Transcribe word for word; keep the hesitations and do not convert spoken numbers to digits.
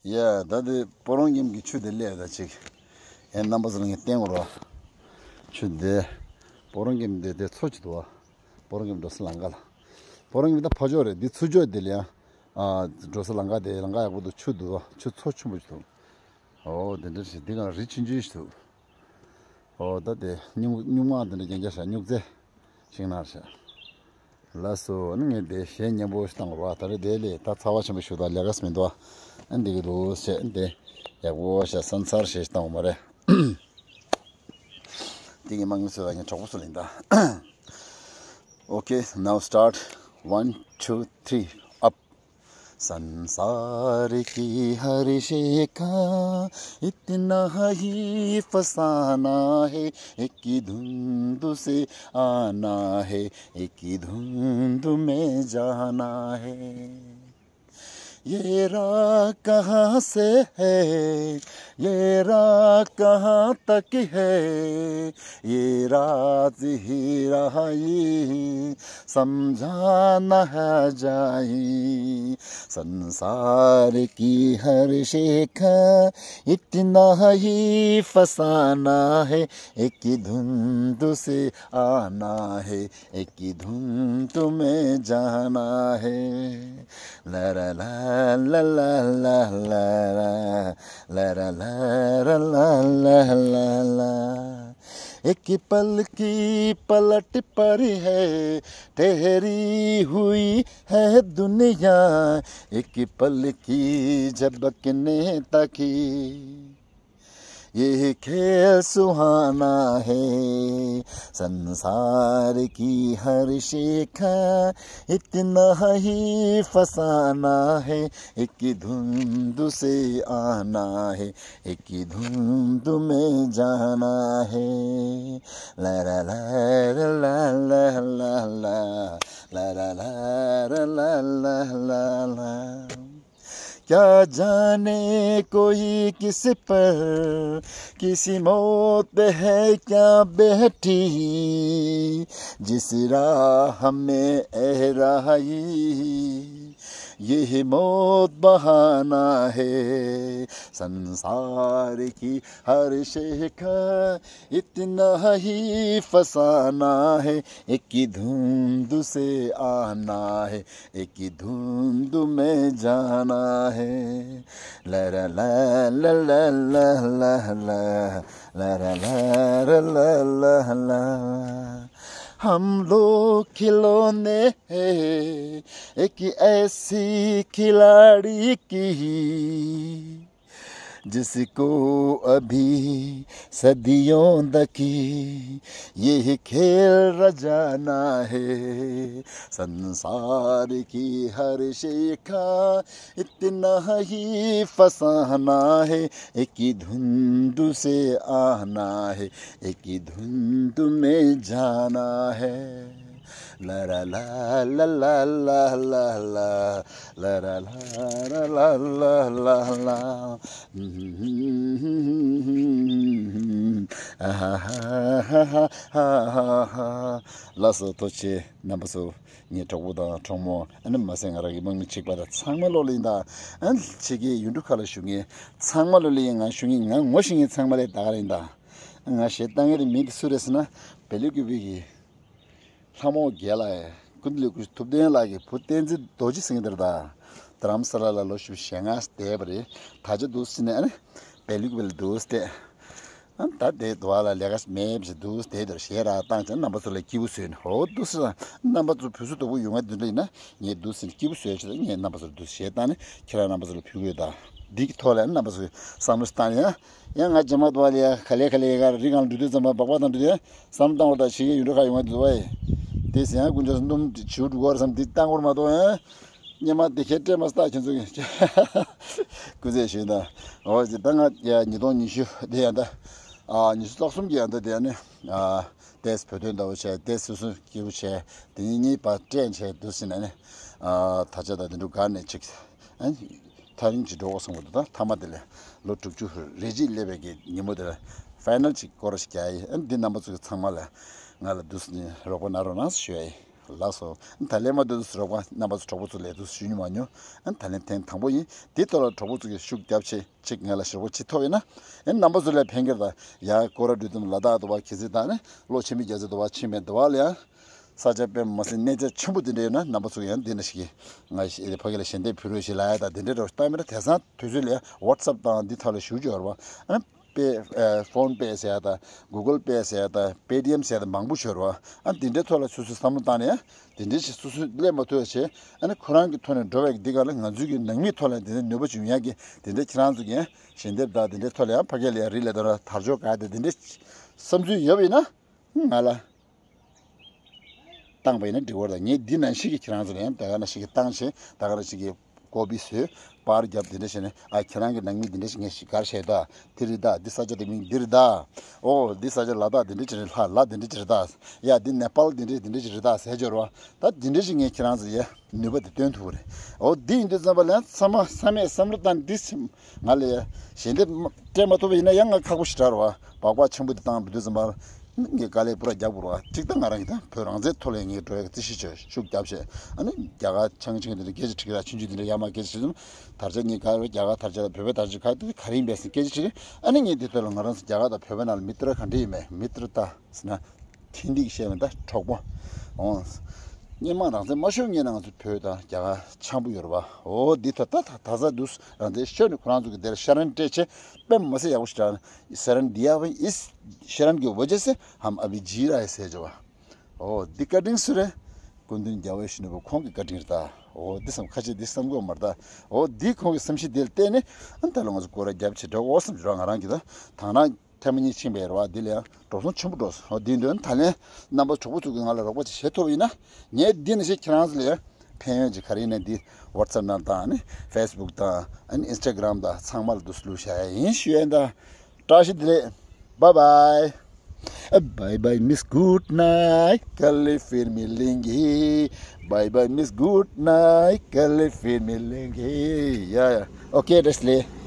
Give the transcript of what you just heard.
ཡ། ད་དེ་སྤོ་རོང་ཁྱིམ་གྱི་ཆུ་དེ་སླེབས་ད་ཅིག་ཡ། རྣམ་པ་ཚོ་ལ་ངས་བསྟན་དགོས་རོ། ཆུ་དེ་སྤོ་རོང་ཁྱིམ་དེ་དེ་མཚོ་ཅིག་འདུག་བ། སྤོ་རོང་ཁྱིམ་འགྲོ་ས་ལམ་ཁ་ལ། སྤོ་རོང་ཁྱིམ་ད་ཕ་ཕྱོགས་རེད། འདི་ཚུར་ཕྱོགས་དེ་ལ་ཡང་། ཨ། འགྲོ་ས་ལམ་ཁ་དེ་ལམ་ཁ་ཡག་པོ་འདུག་ཆུ་འདུག་བ། ཆུ་མཚོ་ཆེན་པོ་ཅིག་འདུག་ཨོ་དེ་འདྲ་ཞིག་འདི་གང་རི་ཆུང་ཆུང་ཞིག་འདུག་ཨོ་ད་དེ་སྨྱུག་སྨྱུག་མ་དེ་འདྲ་རྒྱན་རྒྱག་ཤག་སྨྱུག་རྩེ་ཤིང་ནགས་ཤག་ལགས་སོ། ཨ་ནི་ངས་དེ་གཞས་སྙན་པོ་ཞིག་བཏང་དགོས་རེད་བ། ད་རེས་དེ་ལས་ད་ཚ་བ་ཆེན་པོ་ཞིག་འདུག་ལས་ཀ་མི་འདུག་ཨ་འདི་གི་འདུག་ཟེར་ཨ་འདི་ཡག་པོ་ཞིག་སན་སར་ཞིག་བཏང་དགོས་མ་རེད། འདི་གི་དམངས་གཙོ་ལ་ངས་གྲོགས་པོ་སུ་ལ་ཡིན་ད། Okay, now start. One, two, three, up. संसार की हर शिखा इतना ही फसाना है, एक ही धुंध से आना है, एक ही धुंध में जाना है। ये राह कहाँ से है, ये राह कहाँ तक है, ये राज ही राही समझाना है जाई। संसार की हर शिखा इतना ही फसाना है, एक ही धुंध से आना है, एक ही धुंध में जाना है। ला ला ला ला ला ला ला ला ला ला ला ला ला ला। एक पल की पलट पर है ठहरी हुई है दुनिया, एक पल की झपकने तक ये खेल सुहाना है। संसार की हर शिखा इतना ही फसाना है, एक ही धुंध से आना है, एक ही धुंध में जाना है। ला ला ला ला ला ला ला ला, ला ला ला ला ला ला ला। क्या जाने कोई किस पर, किसी मौत पे है क्या बैठी, जिस राह में ए राही, यही मौत बहाना है। संसार की हर शिखा इतना ही फसाना है, एक ही धुंध से आना है, एक ही धुंध में जाना है। ला ला ला ला ला ला ला ला ला ला ला ला ला ला ला। हम लोग खिलौने हैं एक ऐसी खिलाड़ी की, जिसको अभी सदियों तक ये खेल रचाना है। संसार की हर शिखा इतना ही फसाना है, एक ही धुंध से आना है, एक ही धुंध में जाना है। ला ला ला ला ला ला ला ला ला ला ला ला ला ལགས་སོ། ཐུགས་རྗེ་ཆེ། རྣམ་པ་ཚོ་ངའི་གྲོགས་པོ་དང་གྲོགས་མོ། ཨ་ནི་མ་ཟད་ང་རང་གི་དམག་མི་གཅིག་པ་དང་ཚང་མ་ལོ་ལ་ཡིན་ད། ཨ་ནི་ཕྱི་རྒྱལ་ཡུལ་གྲུ་ཁག་ལ་བཞུགས་མཁན་ཚང་མ་ལོ་ལ་ཡིན། ང་བཞུགས་མཁན་ང་ངོ་ཤེས་མཁན་ཚང་མ་ལ་ད་ག་རེ་ཡིན་ད། ང་གཞས་བཏང་མཁན་རེད། མིང་དེ་སུ་རེད་ཟེར་ན། བེ་ལུ་ཀུ་བི་གི་ལྷ་མོ་རྒྱལ་ལགས་ཡ། ཀུན་ལེགས་ཀུ་ཐུབ་བསྟན་ལགས་ཀྱི་བུ་བསྟན་འཛིན་རྡོ་རྗེ་ཟེར་མཁན་དེ་རེད་ད། རྡ་རམ་ས་ལ་ལ་ལོ་བཞི་བཅུ་ཞེ་ལྔ་བསྡད་པ་རེད། ད་ཆ་འདུག་སེ་ནས་ཨ་ནི་བེ་ལུ་ཀུ་བི་ལ་འདུག་སེ་བསྡད། ཨ་ད་དེ་དུ་བ་ལ་ལས་ཀ་མེད་པ་ཞིག་འདུག་སེ་བསྡད་དེ་གཞས་ར་བཏང་བྱས་རྣམ་པ་ཚོ་ལ་སྐྱིད་པོ་བཟོས་ནས། ཧོ་འདུག་སེ་རྣམ་པ་ཚོ་བུ་སུ་དོ་པོ་ཡོང་ང་འདུག་འདྲ་ཡིན་ན་ངས་འདུག་སེ་སྐྱིད་པོ་བཟོས་བྱས་ངས་རྣམ་པ་ཚོ་ལ་འདུག་སེ་གཞས་བཏང་ནས་ཁྱེད་རང་རྣམ་པ་ཚོ་ལ་ཕུལ་གི་ཡོད་ད། འདི་གི་ཐོག་ལ་རྣམ་པ་ཚོས་བསམ་བློ་བཏང་ཡ། ཡང་ང་རྗེས་མ་དུ་བ་ལ་ཡ་ག་ལེ་ག་ལེ་ཡ་ག་རི་སྒང་འགྲོ་དུས་ཙམ་པ་སྦག་སྦག་བཏང་འགྲོ་དུས་བསམ་བློ་བཏང་བར་ད་ཕྱི་རྒྱལ་ཡུལ་གྲུ་ཁག་ཡོང་བ་འདུག་བ་ཡི། དེ་ཟེར་ཡང་དཀོན་མཆོག་གསུམ་འདུམ་བྱིའུ་འགྲོ་གི་རེད་བསམ་འདི་བཏང་དགོས་མ་གཏོགས་ཡང་། སྙེ་མ་འདི་ཁྱེད་སྤྲད་མ་སྟག་ཁྱེད་ཚོ་གི། སྐུ་རྩེད་ཞུས་ད། འོ་ཅི་ད་ང་ཡ་ཉིས་སྟོང་ཉི་ཤུ་དེ་ཡ་ད། ཨ་ཉི་ཤུ་རྩ་གསུམ་གི་ཡ་ད་དེ་ཡ་ནི། ཨ་ཏེས་བོད་དོན་ཟླ་བོ་བྱས་ཏེས་སོ་སོ་སྐྱིད་པོ་བྱས་དེ་ཉིད་གཉིས་པ་སྤྲད་བྱས་འདུག་སེ་ནས་ནི། ཨ་ད་ཆ་ད་དེ་འདྲ་ག་ནས་ཅིག་ཨ་ཐག་རིང་ཅིག་འགྲོ་དགོས་སོང་གི་འདུག་ད་མཐའ་མ་དེ་ལས་ལོ་དྲུག་ཅུ་རེ་གཅིག་སླེབས་པའི་གི་ཉིན་མོ་དེ་ལ་ཕའི་ནལ་ཅིག་སྐོར་ཞིག་རྒྱག་ཡི། ཨ་འདི་རྣམ་པ་ཚོ་གི་ཚང་མ་ལ་ང་ལ་འདུག་སེ་ནས་རོགས་པ་གནང་རོགས་གནང་ཞུ་ཡ་ཡི། ལགས་སོ། ད་ལན་མ་འདི་ཚོ་རོགས་པ་རྣམ་པ་ཚོ་གྲོགས་པོ་ཚོ་ལས་དུ་ཞུ་མྱོང་མ་མྱོང་། ད་ལན་ཐེངས་དང་པོ་ཡིན། འདི་ཐོག་ལ་གྲོགས་པོ་ཚོ་གིས་ཤུགས་རྒྱབ་བྱེད་ཅིག་ང་ལ་ཞུ་བ་ཅིག་ཐོབ་ཡིན་ན། ཨེ་རྣམ་པ་ཚོ་ལ་ཕན་ཁེར་དང་ཡ་སྐོར་ར་འགྲོ་དུས་ལ་དྭགས་དུ་བ་གི་སི་ད་ནི་ལོ་ཆེན་མི་རྒྱ་ཚོ་དུ་བ་ཆེན་མེད་དུ་བ་ལ་ཡང་ས་ཆ་དཔེ་མ་སྲིད་གནས་རྩ་ཆེན་པོ་དེ་འདྲ་ཡོད་ན་རྣམ་པ་ཚོ་ཡང་འདི་འདྲ་ཞིག་གིས་ང་ཕ་གི་ལ་ཞལ་འདེབས་ཕུལ་རོགས་ཞེས་ལ་ཡ་ད་དེ་འདྲ་རོགས་ལྟ་མི་ར་དེང་སང་དུས་ཚོད་ལ་WhatsApp་དང་འདི་ཐོག་ལ་ཞུ་འབྱོར་བ་ཨ་པེ་ཕོན་པེ་ཟེར་ཡ་ད་Google Pay་ཟེར་ཡ་ད་Paytm་ཟེར་ཡ་ད་མང་པོ་ཤོར་བ་ཨ་འདི་འདྲའི་ཐོག་ལ་སོ་སོའི་བསམ་བློ་བཏང་ནས་ཡང་དེ་འདྲའི་ཞིག་སོ་སོས་སླེབས་མ་ཐུབ་པ་བྱས་ཨ་ནི་ཁོ་རང་གི་ཐོག་ནས་འགྲོ་བའི་འདི་ག་ལ་ང་ཚོའི་གི་ནང་མིའི་ཐོག་ལ་དེ་འདྲའི་ནུས་པ་བྱུང་ཡག་གི་དེ་འདྲའི་ཁྱེད་རང་ཚོ་གི་ཞལ་འདེབས་དང་དེ་འདྲའི་ཐོག་ལ་ཡང་ཕ་གི་ལ་ཡང་རི་ལས་དང་དར་ལྕོག་ག་དེ་དེ་འདྲའི་བསམ་ཚུལ་ཡོད་པ་ཡིན་ན་ང་ལ། བཏང་བ་ཡིན་ན་འགྲིག་བར་དང་ངས་འདི་ནང་བཞིན་གྱི་ཁྱེད་རང་ཚོ་ལ་ཡང་ད་ག་ནང་བཞིན་གྱི་བཏང་བྱས་ད་ག་ནང་བཞིན་གྱི་ཀོ་པི་བཟོས་པར་བརྒྱབ་དེ་འདྲ་བྱས་ནས་ཨ་ཁྱེད་རང་གི་ནང་མི་འདི་འདྲ་ཞིག་ངས་ཤིག་གར་བྱས་ད་འདི་རེད་ད་འདི་ས་ཆ་དེ་མིང་འདི་རེད་ད། ཨོ་འདི་ས་ཆ་ལ་དྭགས་འདི་འདྲ་ཅིག་རེད་ལྷ་ལ་འདི་འདྲ་ཅིག་རེད་ད། ཡ་འདི་ནེ་པཱལ་འདི་འདྲ་འདི་འདྲ་ཅིག་རེད་ད་ཟེར་འབྱོར་བ་ད་འདི་འདྲ་ཞིག་ངས་ཁྱེད་རང་ཚོ་ཡ་ནུས་པ་འདི་སྟོན་ཐུབ་རེད། ཨོ་འདི་ཡིན་དུས་ཙམ་པ་ལ་ཚང་མ་ཚང་མས་བསམ་བློ་བཏང་འདི་ང་ལ་ཡ་ཞལ་འདེབས་སྤྲད་མ་ཐུབ་པ་ཡིན་ན་ཡང་ང་ཁག་པོ་ཞིག་དྲག་རེད་བ་སྦག་སྦག་ཆེན་པོ་འདི་བཏང་འབུ་དུས་ཙམ་པ། ངས་དཀའ་ལས་པུ་ར་རྒྱག་དགོས་རེད་བ། གཅིག་ད་ང་རང་གིས་ད་བོད་རང་བཙན་ཐོག་ལ་ངས་འགྲོ་ཡག་རྩིས་ཞིབ་བྱས་ཤུགས་རྒྱབ་བྱས་ཨ་ནི་རྒྱ་གར་ཆང་ཆིང་དེ་འདྲ་སྐད་ཆ་དྲིས་ཀྱི་ར་ཆུང་ཆུང་དེ་འདྲ་ཡར་མར་སྐད་ཆ་དྲིས་ཙམ་དར་ཆ་ངས་ག་རེ་རྒྱ་གར་དར་ཆ་དང་བོད་པའི་དར་ཆ་ག་དེ་ག་རེ་ཡིན་པས་ཟེར་སྐད་ཆ་དྲིས་ཨ་ནི་ངས་འདི་ཐོག་ལ་ང་རང་ཚོ་རྒྱ་གར་དང་བོད་པའི་ནང་ལ་མི་ཏྲ་ག་འདྲ་ཡིན་མེད་མི་ཏྲ་ད་ཟེར་ན་ཐེན་ཏིག་བཤད་མེད་ད་གྲོགས་པོ་འོང་། སྔོན་མ་རང་བཙན་མ་ཤོར་སྔོན་ན་ང་ཚོ་བོད་དང་རྒྱ་གར་འཆམ་པོ་ཡོད་རེད་བ། འོ་འདི་ཐོག་ད་ད་ད་ས་འདུག་རང་བཙན་ཤོར་ནས་ཁོ་རང་ཚོ་གི་དེར་ཤ་རན་སྤྲད་བྱས་དཔེ་མ་སྲིད་ཡག་པོ་ཞིག་དྲག་ཤ་རན་འདི་ཡག་པོ་ཨིས། ཤ་རན་གྱི་བོ་ཇེ་སེ་ཧམ་ཨ་བི་ཇི་ར་ཧེ་སེ་ཇོ་བ། འོ་འདི་བཀའ་དྲིན་སུ་རེད། སྐུ་མདུན་རྒྱལ་བའི་ཞུ་ནུ་བོ་ཁོང་གི་བཀའ་དྲིན་རེད་ད། འོ་འདི་བསམ་ཁ་ཆེ་འདི་བསམ་དགོས་མ་རེད་ད། འོ་འདི་ཁོང་གི་བསམ་ཤེས་འདི་ལ་བརྟེན་ནས་ཨ་ད་ལོ་ང་ཚོ་སྐོར་ར་རྒྱབ་བྱེད་འགྲོ་འོ་བསམ་བྱུང་ང་རང་གི་ད་དང་ན་ཐེངས་མ་གཉིས་ཕྱིན་པའི་རེད་བ་འདི་ལ་ཡང་འགྲོ་སོང་ཆེན་པོ་འགྲོ་སོང་འོ་འདི་འདོན་ད་ལན་རྣམ་པ་གྲོགས་པོ་ཚོ་གི་ང་ལ་རོགས་པ་ཅིག་བྱེད་ཐུབ་ཡིན་ན་ངས་འདི་ནི་ཞིག་ཁྱེད་རང་ཚོ་ལ་ཡང་ཕན་ཡོན་ཅིག་ག་རེ་ཡིན་ན་འདི་WhatsApp་ནང་དང་ཨ་ནི་Facebook་དང་ཨ་ནི་Instagram་དང་ཚང་མ་ལ་འདུག་སེ་བླུགས་བཞག་ཡ་ཡིན་ཞུ་ཡ་ཡིན་ད། བཀྲ་ཤིས་བདེ་ལེགས། Bye bye. Bye bye, miss. Good night. Kali fir milengi. Bye bye, miss. Good night. Kali fir milengi. Yeah, yeah. Okay, Leslie.